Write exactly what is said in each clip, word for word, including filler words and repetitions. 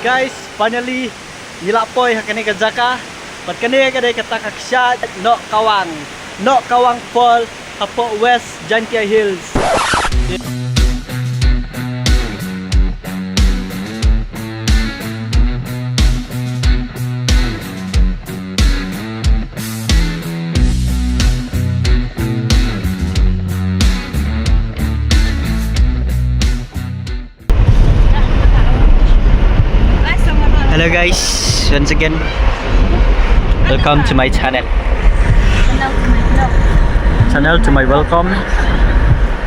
Guys, finally ngi la poi ha kane ka jaka. Bad kane ka dei kata ka kshaid Nohkawang. Nohkawang Fall hapoh West Jaintia Hills. Hello guys, once again, welcome to my channel. Channel to my welcome.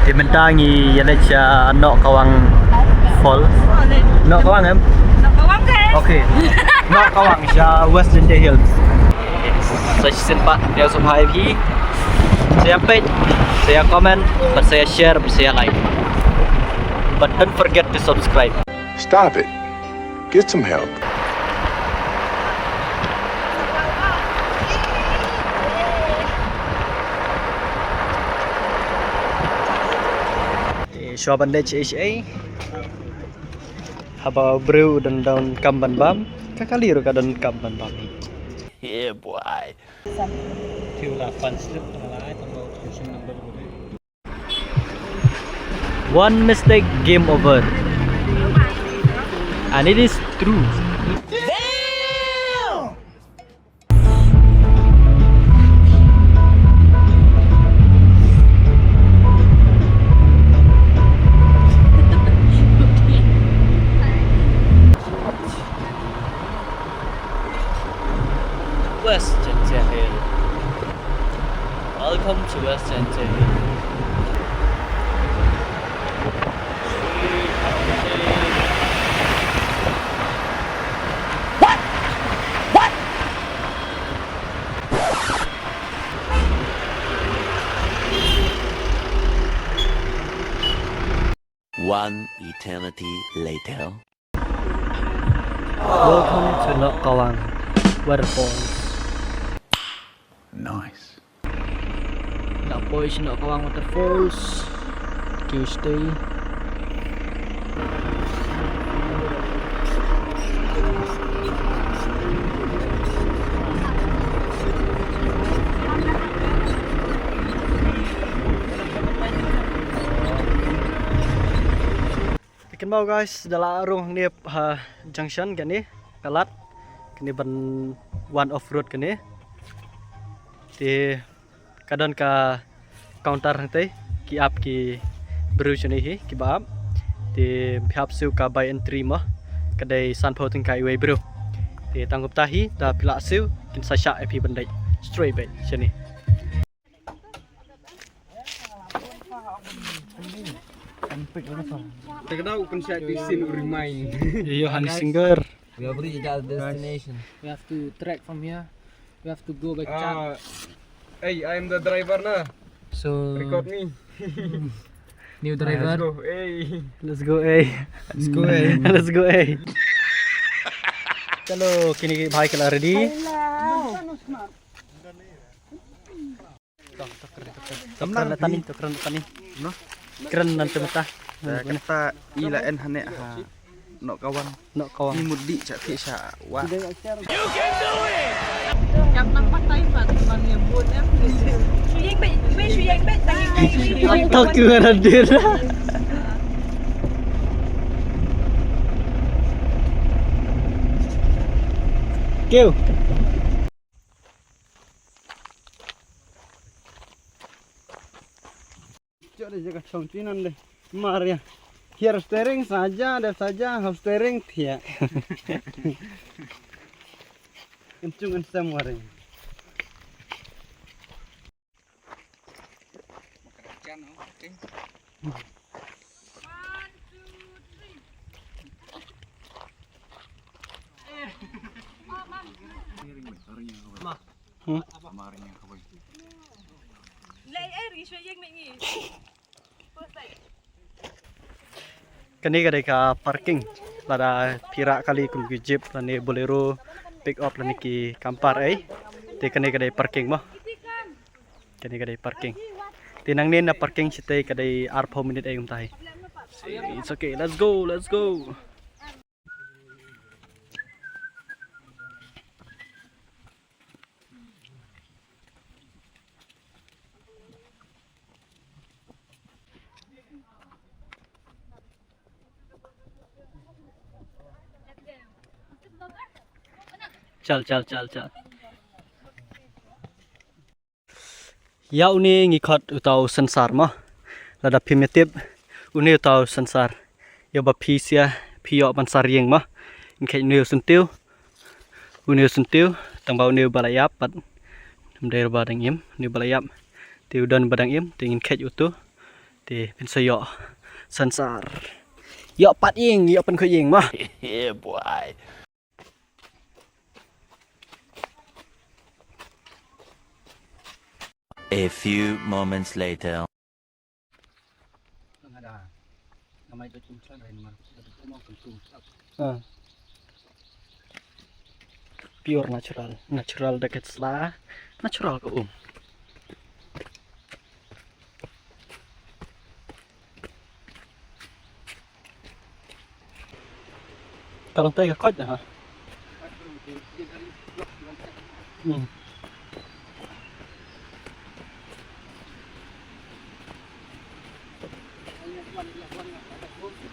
Te mynta ngi ïaleit sha Nohkawang Fall. Nohkawang em? Nohkawang guys. Okay. Nohkawang sha West Jaintia Hills. Sa shisien pat, ïa sngewbha ïa phi sa ïa peit, sa ïa comment, bad sa ïa share, bad sa ïa like. But don't forget to subscribe. Stop it. Get some help. Te shuwa ban leit shaei shaei, haba u briew u don donkam ban bam, ka kali ruh ka donkam ban bam hi. Yeah boy. One mistake, game over. And it is true. West Jaintia Hills. Welcome to West Jaintia Hills. What? What? One eternity later. Welcome to Nohkawang Waterfalls. Nice. Ngi la poi sha Nohkawang Waterfalls. Tuesday. Te kynmaw guys, da la rung hangne ha junction kane ka lad kane ban wan off road kane. Te ka don ka counter hangtei, ki ap ki briew shane hi kiba ap. Te phi hap siew ka buy entry mo, ka dei sanphew tyngka iwei i briew. Te tang kumta hi, da phi la siew kin sa shah ïa phi ban leit straight beit shane. Te ka dau kan shah phi sien u remind. Ïa, ïa, Honey Singer. We have reached our destination. We have to trek from here. We have to go by car. Uh, hey, I am the driver na. So, record me. New driver. Let's go, hey. Let's go, hey. Let's go, hey. Let's go, hey. Chalo, kine ki bhai ki la ready. Hello. To, to kren, to kren. To kren na tani, to kren na tani. No? Kren nangta mynta. Eh, kata i la en hane ha Nohkawang. Nohkawang. I mut dih cha thiah sha wa. Jam nang patai pat ban ïa bun em. Shu ïeng beit, shu ïeng beit, shu ïeng beit. Talk to her, dear. Kiew. Chot de jaka chong chinan de. Mar ïa. Hiar steering saja, dep saja, hap steering thiah. Enchung ensem waring. Hmm? Kane ka dei ka parking. Lada phi rah kali kum ki jeep lane Bolero, pick up lane ki campers ei. Te kane ka dei parking mo. Kane ka dei parking. Te nangne na parking shatei ka dei arphew minit ei kumta hi. It's okay, let's go, let's go. Chal, chal, chal, chal. Ïa une ngi khot uta u sensar mo. Lada phim ïa tip, une uta u sensar. Ïa ba phi sia, phi ïoh ban sar ïing mo. Ngin khet une u syntiew. Une u syntiew, tang ba une u ba la ïap, pat. Ym dei ruh ba dang im, une u ba la ïap. Te u don ba dang im, te ngin khet utu. Te phin sa ïoh sensar. Ïoh pat ïing, ïoh pynkhuid ïing mo. Yeah, boy. A few moments later. Ah. Pure natural, natural da ka sla, natural ka um. Ka long tei ka koit na ha. Hmm.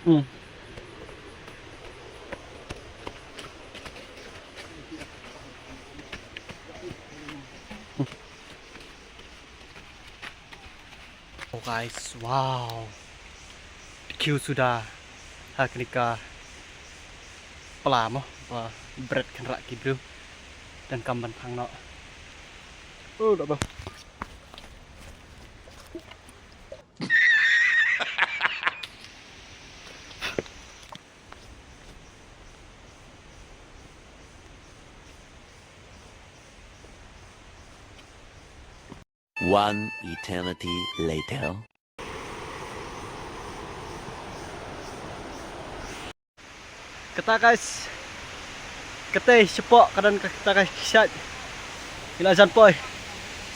Hmm. Oh guys, wow. Te kiew suda ha kane ka pla mo ba bret kynrah ki briew. Donkam ban phang noh. Oh, da ba. One eternity later. Kata guys, katei shapoh ka don kata ka kshaid. Ki la jan poi.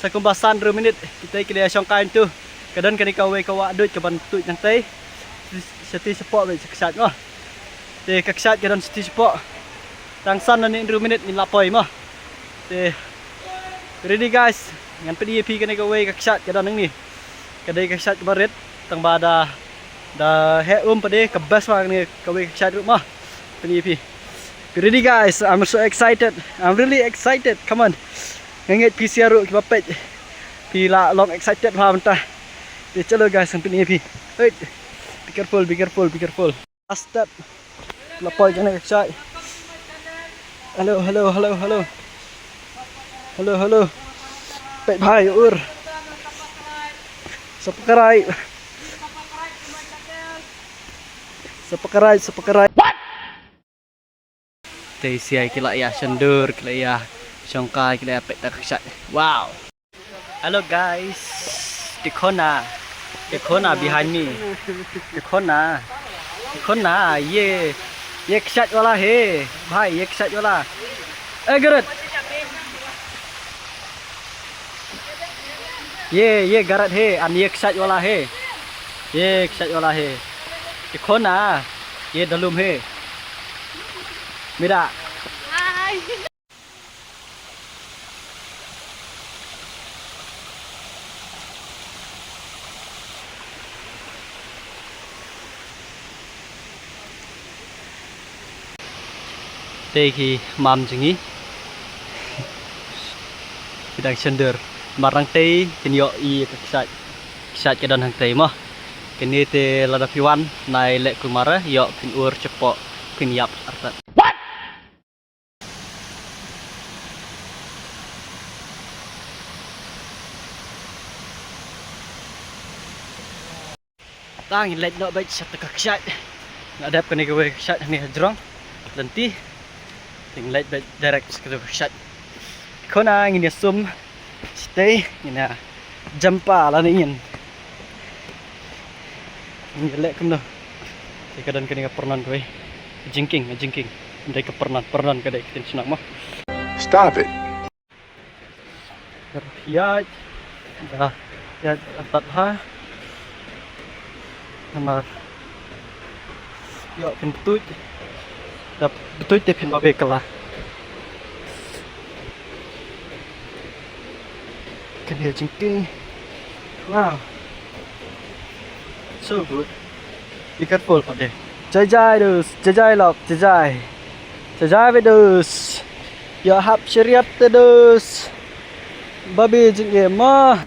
Sa kumba san hynriew minit, kitei ki la shongkai tu. Ka don kane kawei ka wah duid kaban tuid nangtei. Shatei shapoh beit sha kshaid mo. Te ka kshaid ka don shatei shapoh. Tang san ne hynriew minit ngin la poi mo. Te ready guys, ngan pyni ïa phi kane kawei ka kshaid ka don nangne. Ka dei ka kshaid kaba rit, tang ba da, da heh um pat de ka best ma kane kawei ka kshaid ruh mo. Pyni ïa phi. Be ready guys, I'm so excited. I'm really excited. Come on. Nga ngeit phi sia ruh kiba peit. Phi la long excited bha mynta. Te chalo guys, ngan pyni ïa phi. Hey. Be careful, be careful, be careful. Last step. La poi kane ka kshaid. Hello, hello, hello, hello. Hello, hello. Peit bha ïa ur. Subscribe. Subscribe, subscribe. What? Te sia ki la ïa shondur, ki la ïa shongkai, ki la ïa peit ta ka kshaid. Wow. Hello guys, देखो ना, देखो ना behind me, देखो ना, देखो ना, ये, ये kshaid वाला है भाई, ये kshaid वाला। ए गरत, ये, ये गरत है, and ये kshaid वाला है, ये kshaid वाला है। देखो ना, ये दलुम है मेरा। Te ki mam jong ngi ki dang shondur. Mar nangtei kin ïoh i ka kshaid. Kshaid ka don hangtei mo. Kane te lada phi wan nai leh kumare ïoh phin ur shapoh phin ïap artat. Tang ngin leit noh beit sha kata ka kshaid. Nga dep kane kawei ka kshaid hangne ha jrong lynti. Te ngin leit beit direct sha kata ka kshaid. Khun ah ngin ïa sum. Shatei ngin ïa jump lane ngin, ngin ïa leh kumno. Te ka don kane ka pyrnon kawei. Jingkieng, jingkieng. Ym dei ka pyrnon, pyrnon ka dei ka ktien shnong mo. Stop it. Ïaid, da, ïaid, da, da, da. Namar ïoh phin btuid. Da btuid te phin babe kala. Kane jingkieng. Wow. So good. Be careful pade. Jai jai dus, jai jai lok, jai jai. Te jai beit dus. Ïa hap shiriat te dus. Babi jingim mo.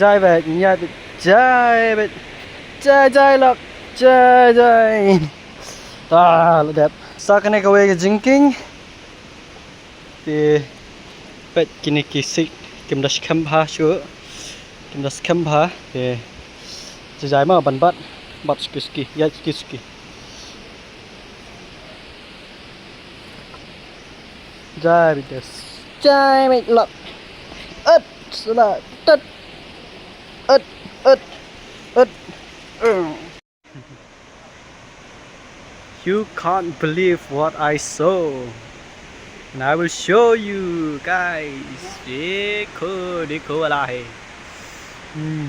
Jai beit, jai beit, jai beit. Jai jai lok, jai jai. Ah, la dep. Sa kane kawei ka jingkieng. Te peit kine ki sik kim da skhem bha shuh. Kim da skhem bha. Te jai jai ma ban bat. Bat suki suki. Ïa suki suki. Jai beit dus. Jai beit lok. Ut, sala, tut. Ut, ut, ut. Mm. You can't believe what I saw. And I will show you guys. देखो, देखो वाला है। Hmm.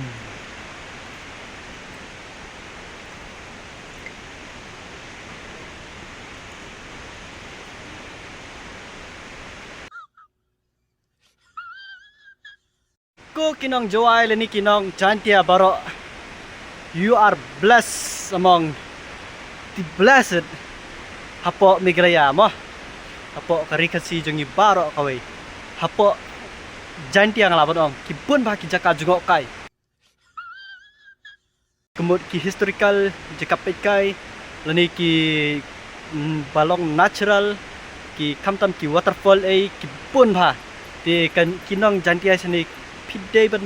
Ko ki nong Jowai lane ki nong Jaintia baroh. You are blessed among the blessed. Hapoh Meghalaya mo. Hapoh ka ri Khasi jong ngi baroh kawei. Hapoh Jaintia nga lah ban ong ki bun bha ki jaka jngohkai. Ka mut ki historical jaka peitkai lane ki, mm, ba long natural, ki khamtam ki waterfall ei ki bun bha. Te kan ki nong Jaintia shane phi dei ban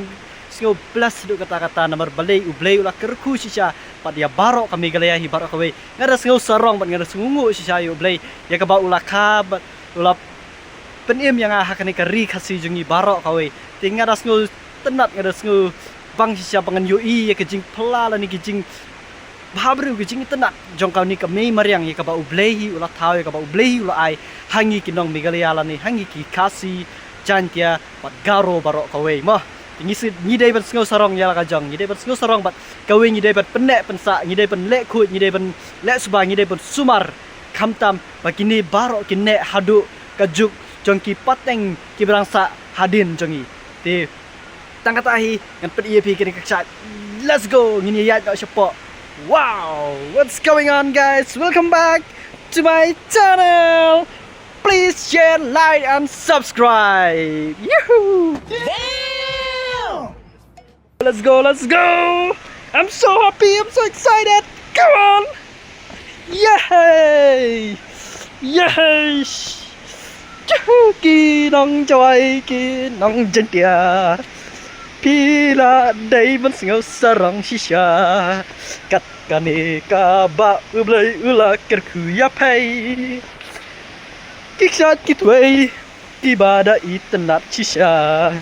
sngew bless haduh katta katta namar balei U Blei u la kyrkhu shisha bad ïa baroh ka Meghalaya hi baroh kawei. Nga da sngew sarong bad nga da sngewnguh shisha ïa U Blei ïa kaba u la kha bad u la pynim ïa nga ha kane ka ri Khasi jong ngi baroh kawei. Te nga da sngew tynnat, nga da sngew bang shisha ba ngan ïohi ïa ka jingphylla lane ka jingbhabriew, ka jingitynnat jong kane ka mei mariang ïa kaba U Blei hi u la thaw, ïa kaba U Blei hi u la ai ha ngi ki nong Meghalaya lane ha ngi ki Khasi, Jaintia bad Garo baroh kawei mo. Te ngi sngewdei, ngi dei ban sngew sarong ïa la ka jong, ngi dei ban sngew sarong bad kawei ngi dei ban pynneh pynsah, ngi dei ban leh khuid, ngi dei ban leh suba, ngi dei ban sumar. Khamtam ba kine baroh kin neh haduh ka juk jong ki pateng kiba dang sah hadien jong ngi. Te tang kata hi ngan pyni ïa phi kane ka kshaid. Let's go, ngin ïaid noh shapoh. Wow, what's going on, guys? Welcome back to my channel. Please share, like and subscribe. Yahoo! Let's go, let's go! I'm so happy, I'm so excited! Come on! Yay! Yay! Yahoo! Ki nong Jowai, ki nong Jaintia, phi la dei ban sngew sarong shisha kat kane kaba U Blei u la kyrkhu ïa phi. Ki kshaid ki twei kiba da itynnat shisha.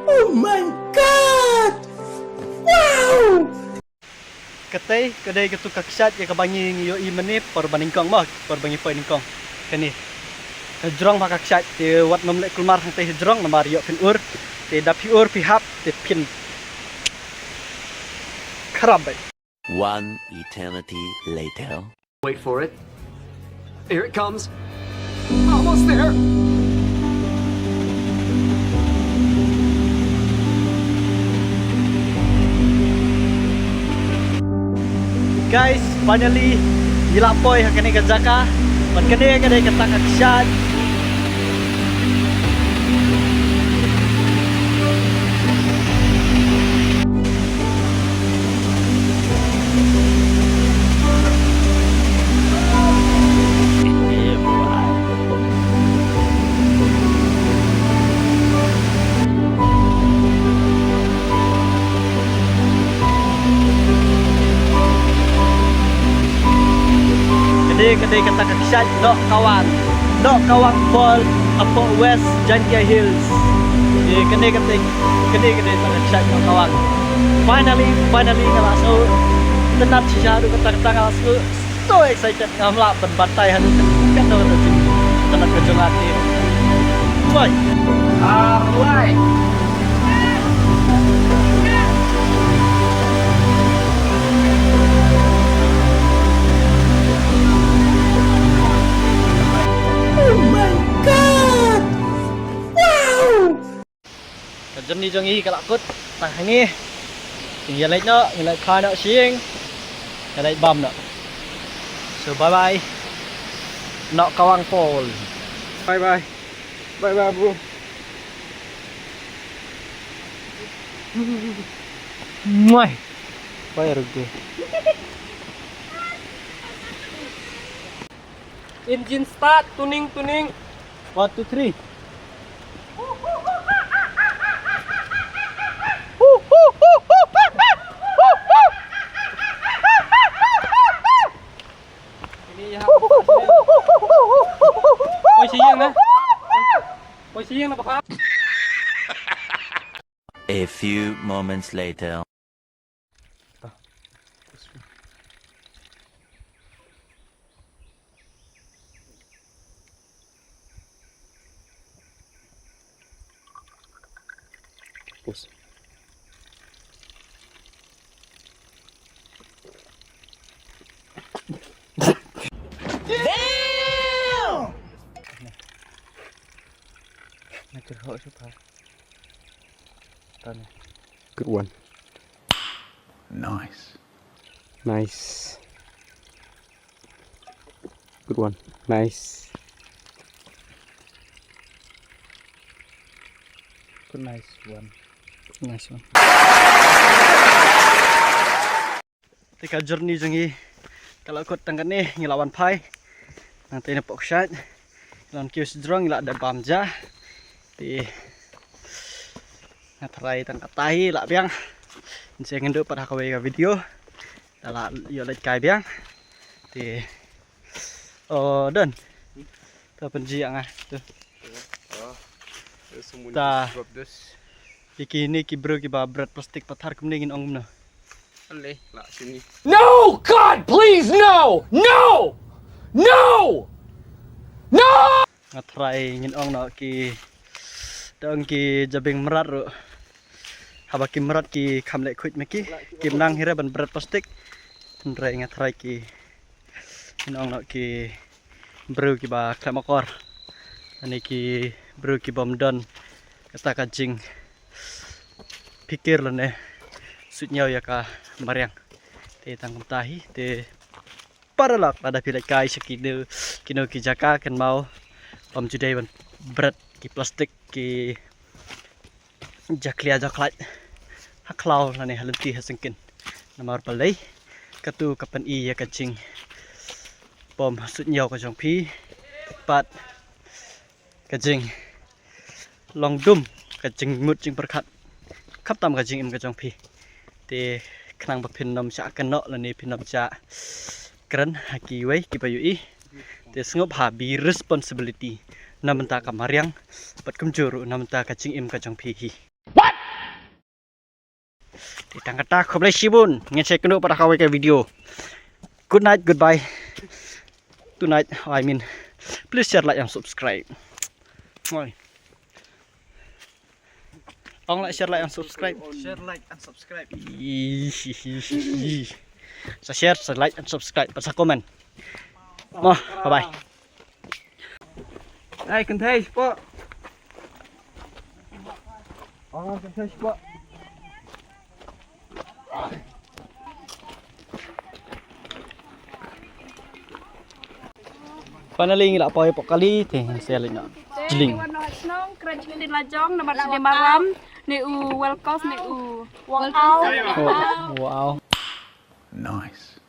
Oh my God! Wow! Katei ka dei katu ka kshaid ïa kaba ngi ïohi mynne por ba nyngkong mo, por ba ngi poi nyngkong. Kane ka jrong bha ka kshaid, te wat nym leh kulmar hangtei ha jrong namar ïoh phin ur. Te da phi ur phi hap te phin khrap beit. One eternity later. Wait for it. Here it comes. Almost there. Guys, finally ngi la poi ha kane ka jaka. Bad kane ka dei kata ka kshaid. Kane ka dei kata ka kshaid Dohkawang. Dohkawang Fall hapoh West Jaintia Hills. Kane ka dei, kane ka dei kata ka kshaid Dohkawang. Finally, finally nga la shu tynnat shisha haduh katta katta, nga la shu so excited, ngam lah ban batai haduh katta katta jingtynnat ka jong nga te. Bye. Alright. Oh my God! Wow! Journey jong ngi ka la kut tang hangne. Ngi ïa leit noh, ngi leit phai noh sha ïing. Ïa leit bam noh. So bye bye. Noh Kawang Paul. Bye bye. Bye bye bro. Muai. Bye rugi. Engine start, tuning, tuning. One, two, three. Poi sha ïing na. Poi sha ïing na, baka. A few moments later. Good one. Nice. Nice. Good one. Nice. Good, nice one. Nice one. Te ka journey jong ngi ka la kut tang katne, ngi la wan phai. Nangta na pok shait. Ngi la wan kiew sdrong, ngi la dep bam ja. Te nga tharai tang katai la biang. Nse ngan duh pat ha kawei ka video. Da la ïoh leit kai biang. Te. Oh, don. Ta pynji ïa nga tu. Ta. Ki, kine ki briew kiba bret plastik pathar kumne ngin ong kumno? Ale, la sini. No, God, please, no! No! No! No! Nga tharai ngin ong noh ki, da ong ki jabieng mrad ruh. Haba ki mrad ki kham leh khuid ma ki, kim nang hi re ban bret plastik. Hynrei nga tharai ki, ngin ong noh ki briew kiba khlem akor. Lane ki briew ki bym don kata ka jingpikir lane suidñiew ïa ka mariang. Te tang kumta hi, te paralok, lada phi leit kai sha kino, kino ki jaka kynmaw, ym ju dei ban bret ki plastik, ki jakhlia jakhlait ha khlaw lane ha lynti ha syngkien. Namar balei? Katu ka pyni ïa ka jingpom suidñiew ka jong phi. Bad ka jinglong dum, ka jingmut jingpyrkhat, khamtam ka jingim ka jong phi. Te khnang ba phin ym shah kynnoh lane phin ym shah kren ha kiwei kiba ïohi. Te sngewbha, be responsibility na bynta ka mariang bad kumjuh ruh na bynta ka jingim ka jong phi hi. Te tang kata, khublei shibun. Ngin sa ïakynduh pat ha kawei ka video. Good night, goodbye. Tonight, I mean, please share, like and subscribe. Oi. Ong like, share, like and subscribe. Share, like and subscribe. Ih, ih, ih, ih. Sa share, sa like and subscribe, bad sa comment. Mo, bye bye. Ai, kynthei shapoh. Oh, kynthei shapoh. Finally ngi la poi hapoh kali, te ngin sa leit noh. Jling. Wan noh ha shnong, kren shnong dei la jong, namar shnong dei maram, ne u Welkos, ne u Wow. Oh, wow. Nice.